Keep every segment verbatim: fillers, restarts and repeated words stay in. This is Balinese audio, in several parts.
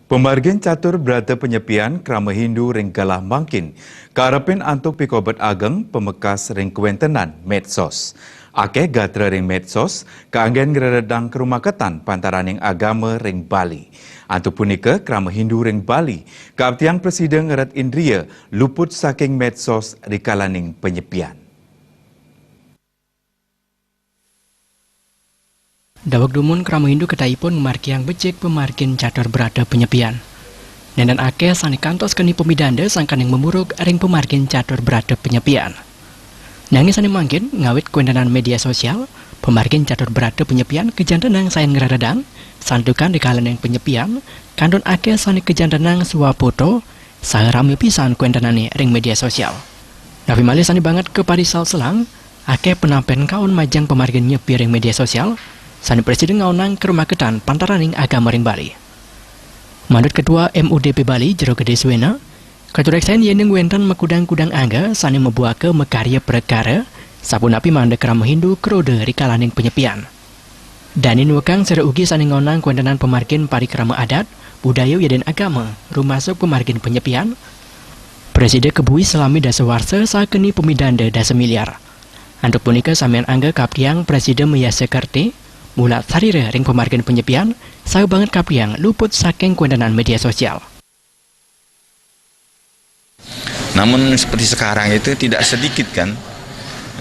Pamargin catur brata panyepian krama Hindu ring galah mangkin karepin antuk pikobet ageng pamekas ring kawentenan medsos. Akeh gatra ring medsos kaanggen ngreredang karumaketan pantaraning agama ring Bali. Antuk punika, krama Hindu ring Bali kaptiang prasida ngeret indria luput saking medsos rikalaning panyepian. Daweg dumun krama Hindu kedahipun ngamargiang becik pamargin catur brata panyepian. Nenten akeh sane kantos keni pamidanda sangkaning mamurug ring pamargin catur brata panyepian. Nanging sane mangkin, ngawit kawentenan media sosial, pamargin catur brata panyepian kajantenang sayan ngreredang, santukan rikalaning panyepian, kantun akeh sane kajantenang swapoto, saha rame pisan kawentenane ring media sosial. Napi malih sane banget kaparisal selang, akeh penampen kaon majeng pamargin nyepi ring media sosial, sane prasida ngaonang karumaketan pantaraning agama ring Bali. Manut Ketua M U D P Bali, Jero Gede Suwena, katureksain yening wenten makudang-kudang angga sane mabuaka makarya prekara, sapunapi mangda krama Hindu kroda rikalaning panyepian. Dane nuekang sira ugi sane ngaonang kawentenan pamargin parikrama adat, budaya wiadin agama, rumasuk pamargin panyepian, prasida kabuhi salami dasa warsa saha keni pamidanda dasa miliar. Antuk punika samian angga kaptiang prasida mayasa kerti, mulat sarira ring pamargin panyepian, saha banget kaptiang luput saking kawentenan media sosial. Namun seperti sekarang itu tidak sedikit kan,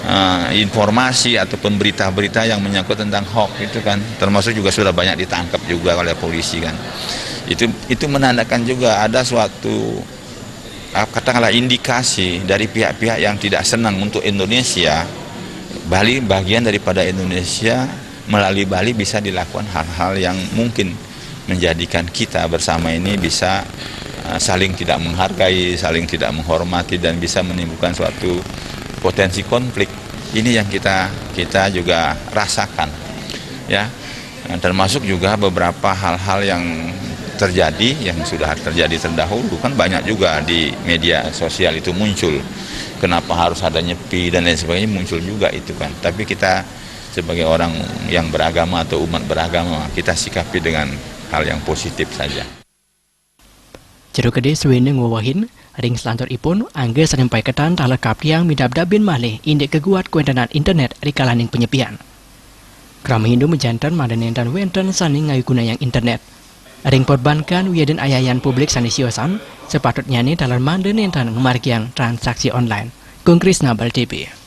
eh, informasi ataupun berita-berita yang menyangkut tentang hoax itu kan, termasuk juga sudah banyak ditangkap juga oleh polisi kan. Itu itu menandakan juga ada suatu, ah, katakanlah, indikasi dari pihak-pihak yang tidak senang untuk Indonesia, Bali bagian daripada Indonesia, melalui Bali bisa dilakukan hal-hal yang mungkin menjadikan kita bersama ini bisa, eh, saling tidak menghargai, saling tidak menghormati, dan bisa menimbulkan suatu potensi konflik. Ini yang kita kita juga rasakan, ya. Eh, termasuk juga beberapa hal-hal yang terjadi, yang sudah terjadi terdahulu, kan banyak juga di media sosial itu muncul. Kenapa harus ada nyepi dan lain sebagainya, muncul juga itu kan. Tapi kita sebagai orang yang beragama atau umat beragama, kita sikapi dengan hal yang positif saja. Jero Gede Suwena ngwewehin, ring selanturipun, angga sane mapaiketan taler kaptiang midabdabin malih indik kaguat kawentenan internet rikalaning panyepian. Krama Hindu majanten mangda nenten wenten sane ngagunayang internet. Ring perbankan wiadin ayayan publik sane siosan, sapatutnyane taler mangda nenten ngamargiang transaksi online. Gung Krisna, Bali T V.